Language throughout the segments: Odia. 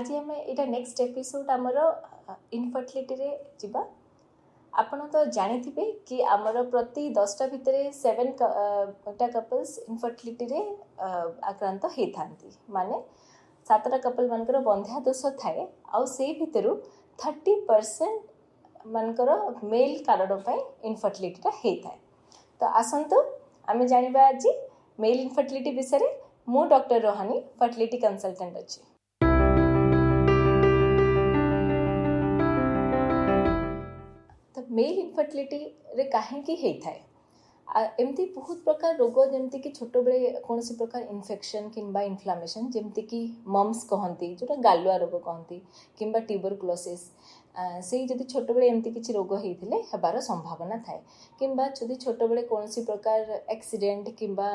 ଆଜି ଆମେ ଏଇଟା ନେକ୍ସଟ ଏପିସୋଡ଼ ଆମର ଇନଫର୍ଟିଲିଟିରେ ଯିବା। ଆପଣ ତ ଜାଣିଥିବେ କି ଆମର ପ୍ରତି 10ଟା ଭିତରେ 7ଟା କପଲ୍ସ ଇନଫର୍ଟିଲିଟିରେ ଆକ୍ରାନ୍ତ ହେଇଥାନ୍ତି। ମାନେ 7ଟା କପଲ୍ ମାନଙ୍କର ବନ୍ଧ୍ୟା ଦୋଷ ଥାଏ, ଆଉ ସେଇ ଭିତରୁ 30% ମାନଙ୍କର ମେଲ୍ କାରଣ ପାଇଁ ଇନଫର୍ଟିଲିଟିଟା ହେଇଥାଏ। ତ ଆସନ୍ତୁ ଆମେ ଜାଣିବା ଆଜି ମେଲ୍ ଇନଫର୍ଟିଲିଟି ବିଷୟରେ। ମୁଁ ଡକ୍ଟର ରୋହାନୀ, ଫର୍ଟିଲିଟି କନସଲଟାଣ୍ଟ ଅଛି। ତ ମେଲ୍ ଇନଫର୍ଟିଲିଟିରେ କାହିଁକି ହେଇଥାଏ? ଏମିତି ବହୁତ ପ୍ରକାର ରୋଗ, ଯେମିତିକି ଛୋଟବେଳେ କୌଣସି ପ୍ରକାର ଇନଫେକ୍ସନ୍ କିମ୍ବା ଇନଫ୍ଲାମେସନ୍, ଯେମିତିକି ମମ୍ସ କହନ୍ତି, ଯେଉଁଟା ଗାଲୁଆ ରୋଗ କହନ୍ତି, କିମ୍ବା ଟ୍ୟୁବରକ୍ଲୋସିସ୍, ସେଇ ଯଦି ଛୋଟବେଳେ ଏମିତି କିଛି ରୋଗ ହେଇଥିଲେ ହେବାର ସମ୍ଭାବନା ଥାଏ। କିମ୍ବା ଯଦି ଛୋଟବେଳେ କୌଣସି ପ୍ରକାର ଆକ୍ସିଡେଣ୍ଟ କିମ୍ବା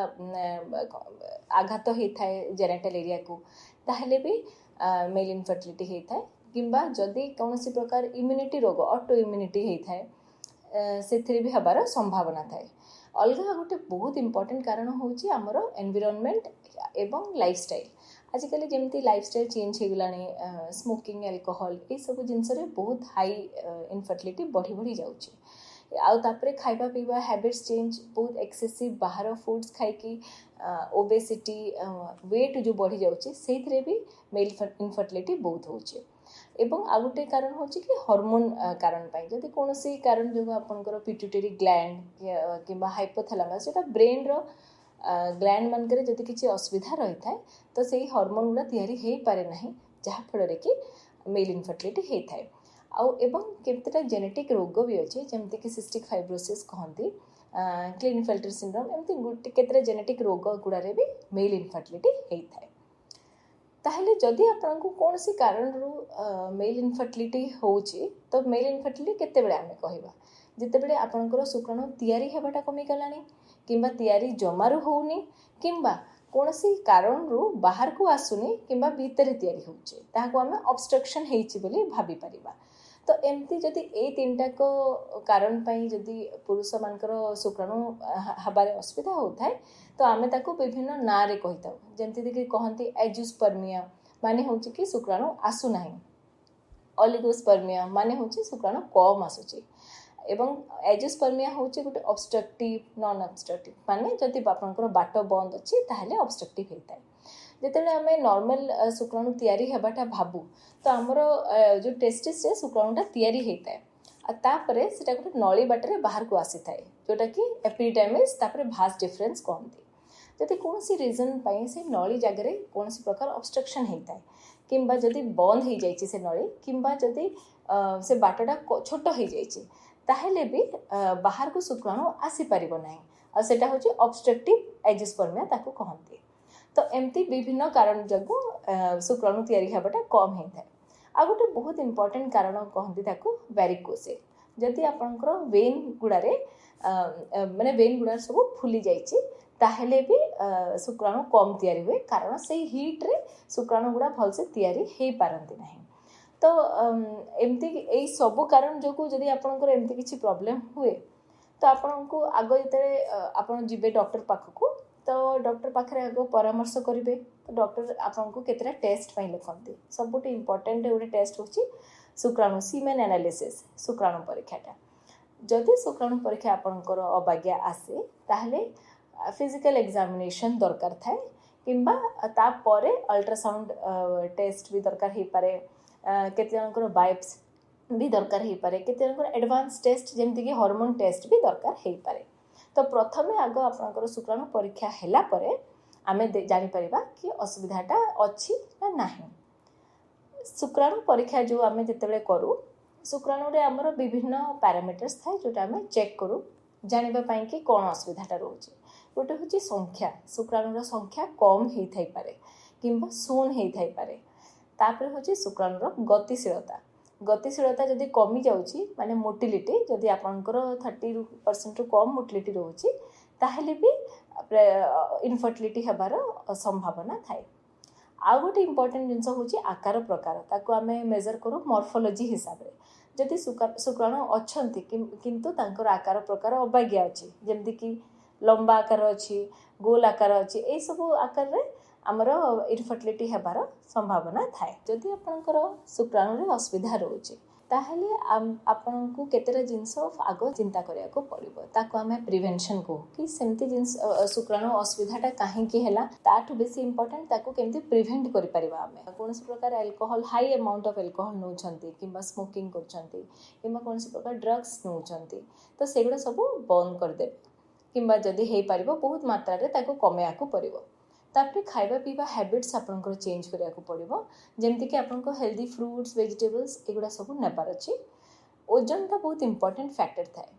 ଆଘାତ ହେଇଥାଏ ଜେନେଟାଲ ଏରିଆକୁ, ତାହେଲେ ବି ମେଲ୍ ଇନଫର୍ଟିଲିଟି ହେଇଥାଏ। କିମ୍ବା ଯଦି କୌଣସି ପ୍ରକାର ଇମ୍ୟୁନିଟି ରୋଗ, ଅଟୋ ଇମ୍ୟୁନିଟି ହେଇଥାଏ, ସେଥିରେ ବି ହେବାର ସମ୍ଭାବନା ଥାଏ। ଅଲଗା ଗୋଟେ ବହୁତ ଇମ୍ପର୍ଟାଣ୍ଟ କାରଣ ହେଉଛି ଆମର ଏନଭିରନମେଣ୍ଟ ଏବଂ ଲାଇଫଷ୍ଟାଇଲ୍। ଆଜିକାଲି ଯେମିତି ଲାଇଫଷ୍ଟାଇଲ୍ ଚେଞ୍ଜ ହେଇଗଲାଣି, ସ୍ମୋକିଂ, ଆଲକୋହଲ, ଏଇସବୁ ଜିନିଷରେ ବହୁତ ହାଇ ଇନଫର୍ଟିଲିଟି ବଢ଼ି ବଢ଼ି ଯାଉଛି। ଆଉ ତାପରେ ଖାଇବା ପିଇବା ହ୍ୟାବିଟ୍ସ ଚେଞ୍ଜ, ବହୁତ ଏକ୍ସେସିଭ୍ ବାହାର ଫୁଡ଼୍ସ ଖାଇକି ଓବେସିଟି, ୱେଟ୍ ଯେଉଁ ବଢ଼ିଯାଉଛି, ସେଇଥିରେ ବି ମେଲ୍ ଇନଫର୍ଟିଲିଟି ବହୁତ ହେଉଛି। ଏବଂ ଆଉ ଗୋଟେ କାରଣ ହେଉଛି କି ହରମୋନ୍ କାରଣ ପାଇଁ, ଯଦି କୌଣସି କାରଣ ଯୋଗୁଁ ଆପଣଙ୍କର ପିଟ୍ୟୁଟେରୀ ଗ୍ଲାଣ୍ଡ କିମ୍ବା ହାଇପୋଥାଲାମସ୍, ଯେଉଁଟା ବ୍ରେନ୍ର ଗ୍ଲାଣ୍ଡ ମାନଙ୍କରେ ଯଦି କିଛି ଅସୁବିଧା ରହିଥାଏ, ତ ସେଇ ହରମୋନ୍ ଗୁଡ଼ା ତିଆରି ହେଇପାରେ ନାହିଁ, ଯାହାଫଳରେ କି ମେଲ୍ ଇନଫର୍ଟିଲିଟି ହେଇଥାଏ। ଆଉ ଏବଂ କେତେଟା ଜେନେଟିକ୍ ରୋଗ ବି ଅଛି, ଯେମିତିକି ସିଷ୍ଟିକ୍ ଫାଇବ୍ରୋସିସ୍ କହନ୍ତି, କ୍ଲିନଫେଲ୍ଟର ସିଣ୍ଡ୍ରୋମ୍, ଏମିତି ଗୋଟେ କେତେଟା ଜେନେଟିକ୍ ରୋଗ ଗୁଡ଼ାରେ ବି ମେଲ୍ ଇନଫର୍ଟିଲିଟି ହେଇଥାଏ। ତାହେଲେ ଯଦି ଆପଣଙ୍କୁ କୌଣସି କାରଣରୁ ମେଲ୍ ଇନଫର୍ଟିଲିଟି ହେଉଛି, ତ ମେଲ୍ ଇନଫର୍ଟିଲିଟି କେତେବେଳେ ଆମେ କହିବା? ଯେତେବେଳେ ଆପଣଙ୍କର ଶୁକ୍ରାଣୁ ତିଆରି ହେବାଟା କମିଗଲାଣି, କିମ୍ବା ତିଆରି ଜମାରୁ ହେଉନି, କିମ୍ବା କୌଣସି କାରଣରୁ ବାହାରକୁ ଆସୁନି, କିମ୍ବା ଭିତରେ ତିଆରି ହେଉଛି, ତାହାକୁ ଆମେ ଅବଷ୍ଟ୍ରକ୍ସନ୍ ହେଇଛି ବୋଲି ଭାବିପାରିବା। ତ ଏମିତି ଯଦି ଏଇ ତିନିଟାକ କାରଣ ପାଇଁ ଯଦି ପୁରୁଷମାନଙ୍କର ଶୁକ୍ରାଣୁ ହେବାରେ ଅସୁବିଧା ହେଉଥାଏ, ତ ଆମେ ତାକୁ ବିଭିନ୍ନ ନାଁରେ କହିଥାଉ। ଯେମିତିକି କହନ୍ତି ଏଜୁସ୍ପର୍ମିଆ, ମାନେ ହେଉଛି କି ଶୁକ୍ରାଣୁ ଆସୁନାହିଁ। ଅଲିଗୋସ୍ପର୍ମିଆ ମାନେ ହେଉଛି ଶୁକ୍ରାଣୁ କମ୍ ଆସୁଛି। ଏବଂ ଏଜୁସ୍ପର୍ମିଆ ହେଉଛି ଗୋଟେ ଅବଷ୍ଟ୍ରକ୍ଟିଭ୍, ନନ୍ ଅବଷ୍ଟ୍ରକ୍ଟିଭ୍, ମାନେ ଯଦି ଆପଣଙ୍କର ବାଟ ବନ୍ଦ ଅଛି ତାହେଲେ ଅବଷ୍ଟ୍ରକ୍ଟିଭ୍ ହେଇଥାଏ। ଯେତେବେଳେ ଆମେ ନର୍ମାଲ ଶୁକ୍ରାଣୁ ତିଆରି ହେବାଟା ଭାବୁ, ତ ଆମର ଯେଉଁ ଟେଷ୍ଟିସ୍ରେ ଶୁକ୍ରାଣୁଟା ତିଆରି ହେଇଥାଏ, ଆଉ ତାପରେ ସେଟା ଗୋଟେ ନଳୀ ବାଟରେ ବାହାରକୁ ଆସିଥାଏ, ଯେଉଁଟାକି ଏପିଡାଇମିସ୍, ତାପରେ ଭାସ୍ ଡିଫରେନ୍ସ କହନ୍ତି। ଯଦି କୌଣସି ରିଜନ୍ ପାଇଁ ସେ ନଳୀ ଜାଗାରେ କୌଣସି ପ୍ରକାର ଅବଷ୍ଟ୍ରକ୍ସନ୍ ହେଇଥାଏ, କିମ୍ବା ଯଦି ବନ୍ଦ ହେଇଯାଇଛି ସେ ନଳୀ, କିମ୍ବା ଯଦି ସେ ବାଟଟା ଛୋଟ ହେଇଯାଇଛି, ତାହେଲେ ବି ବାହାରକୁ ଶୁକ୍ରାଣୁ ଆସିପାରିବ ନାହିଁ, ଆଉ ସେଇଟା ହେଉଛି ଅବଷ୍ଟ୍ରକ୍ଟିଭ୍ ଏଜୋସ୍ପର୍ମିଆ ତାକୁ କହନ୍ତି। ତ ଏମିତି ବିଭିନ୍ନ କାରଣ ଯୋଗୁଁ ଶୁକ୍ରାଣୁ ତିଆରି ହେବାଟା କମ୍ ହେଇଥାଏ। ଆଉ ଗୋଟେ ବହୁତ ଇମ୍ପର୍ଟାଣ୍ଟ କାରଣ କହନ୍ତି ତାକୁ ଭ୍ୟାରିକୋସିଲ୍। ଯଦି ଆପଣଙ୍କର ଭେନ୍ ଗୁଡ଼ାରେ, ମାନେ ଭେନ୍ ଗୁଡ଼ାରେ ସବୁ ଫୁଲି ଯାଇଛି, ତାହେଲେ ବି ଶୁକ୍ରାଣୁ କମ୍ ତିଆରି ହୁଏ, କାରଣ ସେଇ ହିଟ୍ରେ ଶୁକ୍ରାଣୁ ଗୁଡ଼ା ଭଲସେ ତିଆରି ହେଇପାରନ୍ତି ନାହିଁ। ତ ଏମିତି ଏଇ ସବୁ କାରଣ ଯୋଗୁଁ ଯଦି ଆପଣଙ୍କର ଏମିତି କିଛି ପ୍ରୋବ୍ଲେମ୍ ହୁଏ, ତ ଆପଣଙ୍କୁ ଆଗ ଯେତେବେଳେ ଆପଣ ଯିବେ ଡକ୍ଟର ପାଖକୁ, ତ ଡକ୍ଟର ପାଖରେ ଆଗ ପରାମର୍ଶ କରିବେ। ତ ଡକ୍ଟର ଆପଣଙ୍କୁ କେତେଟା ଟେଷ୍ଟ ପାଇଁ ଲେଖନ୍ତି। ସବୁଠୁ ଇମ୍ପର୍ଟାଣ୍ଟ ଗୋଟେ ଟେଷ୍ଟ ହେଉଛି ଶୁକ୍ରାଣୁ ସିମେନ୍ ଆନାଲିସିସ୍, ଶୁକ୍ରାଣୁ ପରୀକ୍ଷାଟା। ଯଦି ଶୁକ୍ରାଣୁ ପରୀକ୍ଷା ଆପଣଙ୍କର ଅବାଗିଆ ଆସେ, ତାହେଲେ ଫିଜିକାଲ ଏକ୍ଜାମିନେସନ୍ ଦରକାର ଥାଏ, କିମ୍ବା ତାପରେ ଅଲ୍ଟ୍ରାସାଉଣ୍ଡ ଟେଷ୍ଟ ବି ଦରକାର ହେଇପାରେ, କେତେ ଜଣଙ୍କର ବାୟୋପ୍ସି ବି ଦରକାର ହେଇପାରେ, କେତେ ଜଣଙ୍କର ଆଡ଼ଭାନ୍ସ ଟେଷ୍ଟ ଯେମିତିକି ହରମୋନ୍ ଟେଷ୍ଟ ବି ଦରକାର ହେଇପାରେ। ତ ପ୍ରଥମେ ଆଗ ଆପଣଙ୍କର ଶୁକ୍ରାଣୁ ପରୀକ୍ଷା ହେଲା ପରେ ଆମେ ଜାଣିପାରିବା କି ଅସୁବିଧାଟା ଅଛି ନା ନାହିଁ। ଶୁକ୍ରାଣୁ ପରୀକ୍ଷା ଯେଉଁ ଆମେ ଯେତେବେଳେ କରୁ, ଶୁକ୍ରାଣୁରେ ଆମର ବିଭିନ୍ନ ପାରାମିଟର୍ସ ଥାଏ, ଯେଉଁଟା ଆମେ ଚେକ୍ କରୁ ଜାଣିବା ପାଇଁ କି କ'ଣ ଅସୁବିଧାଟା ରହୁଛି। ଗୋଟେ ହେଉଛି ସଂଖ୍ୟା, ଶୁକ୍ରାଣୁର ସଂଖ୍ୟା କମ୍ ହେଇଥାଇପାରେ କିମ୍ବା ଶୂନ ହେଇଥାଇପାରେ। ତାପରେ ହେଉଛି ଶୁକ୍ରାଣୁର ଗତିଶୀଳତା। ଗତିଶୀଳତା ଯଦି କମିଯାଉଛି, ମାନେ ମୋଟିଲିଟି ଯଦି ଆପଣଙ୍କର 30%ରୁ କମ୍ ମୋଟିଲିଟି ରହୁଛି, ତାହେଲେ ବି ଇନଫର୍ଟିଲିଟି ହେବାର ସମ୍ଭାବନା ଥାଏ। ଆଉ ଗୋଟେ ଇମ୍ପର୍ଟାଣ୍ଟ ଜିନିଷ ହେଉଛି ଆକାର ପ୍ରକାର, ତାକୁ ଆମେ ମେଜର୍ କରୁ ମର୍ଫୋଲୋଜି ହିସାବରେ। ଯଦି ଶୁକ୍ରାଣୁ ଅଛନ୍ତି କିନ୍ତୁ ତାଙ୍କର ଆକାର ପ୍ରକାର ଅବାଗିଆ ଅଛି, ଯେମିତିକି ଲମ୍ବା ଆକାର ଅଛି, ଗୋଲ ଆକାର ଅଛି, ଏଇସବୁ ଆକାରରେ ଆମର ଇନଫର୍ଟିଲିଟି ହେବାର ସମ୍ଭାବନା ଥାଏ। ଯଦି ଆପଣଙ୍କର ଶୁକ୍ରାଣୁରେ ଅସୁବିଧା ରହୁଛି, ତାହେଲେ ଆପଣଙ୍କୁ କେତେଟା ଜିନିଷ ଆଗ ଚିନ୍ତା କରିବାକୁ ପଡ଼ିବ। ତାକୁ ଆମେ ପ୍ରିଭେନ୍ସନ୍ କହୁ କି ସେମିତି ଜିନିଷ, ଶୁକ୍ରାଣୁ ଅସୁବିଧାଟା କାହିଁକି ହେଲା, ତାଠୁ ବେଶୀ ଇମ୍ପୋର୍ଟାଣ୍ଟ ତାକୁ କେମିତି ପ୍ରିଭେଣ୍ଟ କରିପାରିବା ଆମେ। କୌଣସି ପ୍ରକାର alcohol, high amount of alcohol ନେଉଛନ୍ତି କିମ୍ବା ସ୍ମୋକିଂ କରୁଛନ୍ତି କିମ୍ବା କୌଣସି ପ୍ରକାର ଡ୍ରଗ୍ସ ନେଉଛନ୍ତି, ତ ସେଗୁଡ଼ା ସବୁ ବନ୍ଦ କରିଦେବେ କିମ୍ବା ଯଦି ହେଇପାରିବ ବହୁତ ମାତ୍ରାରେ ତାକୁ କମେଇବାକୁ ପଡ଼ିବ। ତାପରେ ଖାଇବା ପିଇବା ହ୍ୟାବିଟ୍ସ ଆପଣଙ୍କର ଚେଞ୍ଜ କରିବାକୁ ପଡ଼ିବ। ଯେମିତିକି ଆପଣଙ୍କ ହେଲ୍ଦି ଫ୍ରୁଟ୍ସ, ଭେଜିଟେବଲ୍ସ ଏଗୁଡ଼ା ସବୁ ନେବାର ଅଛି। ଓଜନଟା ବହୁତ ଇମ୍ପୋର୍ଟାଣ୍ଟ ଫ୍ୟାକ୍ଟର ଥାଏ।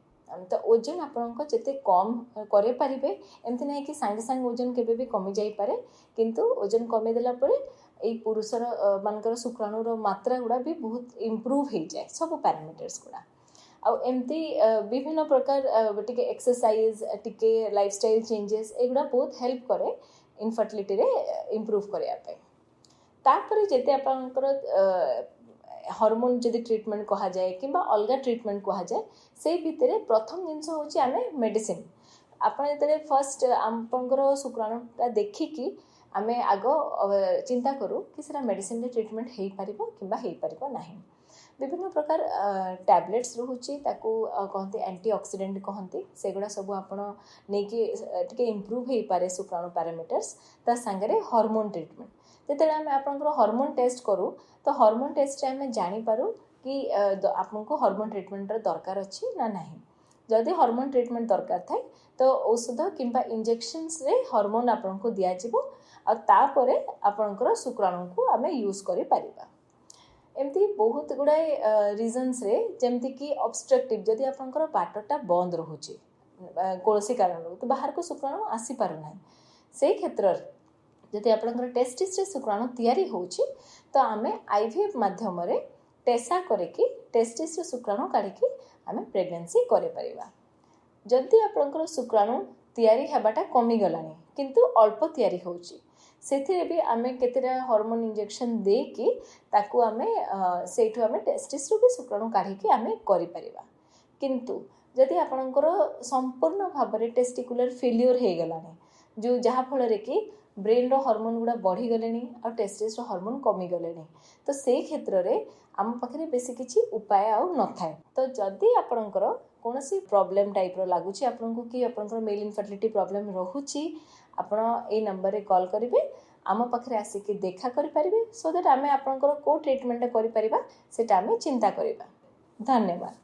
ତ ଓଜନ ଆପଣଙ୍କ ଯେତେ କମ୍ କରିପାରିବେ, ଏମିତି ନାହିଁ କି ସାଙ୍ଗେ ସାଙ୍ଗେ ଓଜନ କେବେ ବି କମି ଯାଇପାରେ, କିନ୍ତୁ ଓଜନ କମେଇଦେଲା ପରେ ଏଇ ପୁରୁଷର ମାନଙ୍କର ଶୁକ୍ରାଣୁର ମାତ୍ରା ଗୁଡ଼ା ବି ବହୁତ ଇମ୍ପ୍ରୁଭ୍ ହେଇଯାଏ, ସବୁ ପାରାମିଟର୍ସ ଗୁଡ଼ା। ଆଉ ଏମିତି ବିଭିନ୍ନ ପ୍ରକାର ଟିକେ ଏକ୍ସରସାଇଜ୍, ଟିକେ ଲାଇଫଷ୍ଟାଇଲ୍ ଚେଞ୍ଜେସ୍, ଏଗୁଡ଼ା ବହୁତ ହେଲ୍ପ କରେ ଇନଫର୍ଟିଲିଟିରେ ଇମ୍ପ୍ରୁଭ୍ କରିବା ପାଇଁ। ତାପରେ ଯେତେ ଆପଣଙ୍କର ହରମୋନ୍ ଯଦି ଟ୍ରିଟମେଣ୍ଟ କୁହାଯାଏ କିମ୍ବା ଅଲଗା ଟ୍ରିଟମେଣ୍ଟ କୁହାଯାଏ, ସେଇ ଭିତରେ ପ୍ରଥମ ଜିନିଷ ହେଉଛି ଆମେ ମେଡ଼ିସିନ। ଆପଣ ଯେତେବେଳେ ଫାର୍ଷ୍ଟ ଆପଣଙ୍କର ଶୁକ୍ରାଣୁଟା ଦେଖିକି ଆମେ ଆଗ ଚିନ୍ତା କରୁ କି ସେଟା ମେଡ଼ିସିନରେ ଟ୍ରିଟମେଣ୍ଟ ହେଇପାରିବ କିମ୍ବା ହେଇପାରିବ ନାହିଁ। ବିଭିନ୍ନ ପ୍ରକାର ଟ୍ୟାବଲେଟ୍ସ ରହୁଛି, ତାକୁ କହନ୍ତି ଆଣ୍ଟି ଅକ୍ସିଡେଣ୍ଟ କହନ୍ତି। ସେଗୁଡ଼ା ସବୁ ଆପଣ ନେଇକି ଟିକେ ଇମ୍ପ୍ରୁଭ୍ ହେଇପାରେ ଶୁକ୍ରାଣୁ ପାରାମିଟର୍ସ। ତା ସାଙ୍ଗରେ ହରମୋନ୍ ଟ୍ରିଟମେଣ୍ଟ, ଯେତେବେଳେ ଆମେ ଆପଣଙ୍କର ହରମୋନ୍ ଟେଷ୍ଟ କରୁ, ତ ହରମୋନ୍ ଟେଷ୍ଟରେ ଆମେ ଜାଣିପାରୁ କି ଆପଣଙ୍କୁ ହରମୋନ୍ ଟ୍ରିଟମେଣ୍ଟର ଦରକାର ଅଛି ନା ନାହିଁ। ଯଦି ହରମୋନ୍ ଟ୍ରିଟମେଣ୍ଟ ଦରକାର ଥାଏ, ତ ଔଷଧ କିମ୍ବା ଇଞ୍ଜେକ୍ସନ୍ସରେ ହରମୋନ୍ ଆପଣଙ୍କୁ ଦିଆଯିବ ଆଉ ତାପରେ ଆପଣଙ୍କର ଶୁକ୍ରାଣୁକୁ ଆମେ ୟୁଜ୍ କରିପାରିବା। ଏମିତି ବହୁତ ଗୁଡ଼ାଏ ରିଜନ୍ସରେ, ଯେମିତିକି ଅବଷ୍ଟ୍ରକ୍ଟିଭ୍, ଯଦି ଆପଣଙ୍କର ବାଟଟା ବନ୍ଦ ରହୁଛି କୌଣସି କାରଣରୁ, ତ ବାହାରକୁ ଶୁକ୍ରାଣୁ ଆସିପାରୁନାହିଁ, ସେଇ କ୍ଷେତ୍ରରେ ଯଦି ଆପଣଙ୍କର ଟେଷ୍ଟିସରେ ଶୁକ୍ରାଣୁ ତିଆରି ହେଉଛି, ତ ଆମେ ଆଇଭିଏଫ୍ ମାଧ୍ୟମରେ ଟେସା କରିକି ଟେଷ୍ଟିସରୁ ଶୁକ୍ରାଣୁ କାଢ଼ିକି ଆମେ ପ୍ରେଗନେନ୍ସି କରିପାରିବା। ଯଦି ଆପଣଙ୍କର ଶୁକ୍ରାଣୁ ତିଆରି ହେବାଟା କମିଗଲାଣି କିନ୍ତୁ ଅଳ୍ପ ତିଆରି ହେଉଛି, ସେଥିରେ ବି ଆମେ କେତେଟା ହରମୋନ୍ ଇଞ୍ଜେକ୍ସନ୍ ଦେଇକି ତାକୁ ଆମେ ସେଇଠୁ ଆମେ ଟେଷ୍ଟିସରୁ ବି ଶୁକ୍ରାଣୁ କାଢ଼ିକି ଆମେ କରିପାରିବା। କିନ୍ତୁ ଯଦି ଆପଣଙ୍କର ସମ୍ପୂର୍ଣ୍ଣ ଭାବରେ ଟେଷ୍ଟିକୁଲାର ଫେଲିଓର ହେଇଗଲାଣି, ଯେଉଁ ଯାହାଫଳରେ କି ବ୍ରେନ୍ର ହରମୋନ୍ ଗୁଡ଼ା ବଢ଼ିଗଲେଣି ଆଉ ଟେଷ୍ଟିସ୍ର ହରମୋନ୍ କମିଗଲେଣି, ତ ସେଇ କ୍ଷେତ୍ରରେ ଆମ ପାଖରେ ବେଶୀ କିଛି ଉପାୟ ଆଉ ନଥାଏ। ତ ଯଦି ଆପଣଙ୍କର କୌଣସି ପ୍ରୋବ୍ଲେମ୍ ଟାଇପ୍ର ଲାଗୁଛି ଆପଣଙ୍କୁ କି ଆପଣଙ୍କର ମେଲ୍ ଇନଫର୍ଟିଲିଟି ପ୍ରୋବ୍ଲେମ୍ ରହୁଛି, ଆପଣ ଏଇ ନମ୍ବରରେ କଲ୍ କରିବେ, ଆମ ପାଖରେ ଆସିକି ଦେଖା କରିପାରିବେ, ସୋ that ଆମେ ଆପଣଙ୍କର କେଉଁ ଟ୍ରିଟମେଣ୍ଟଟା କରିପାରିବା, ସେଇଟା ଆମେ ଚିନ୍ତା କରିବା। ଧନ୍ୟବାଦ।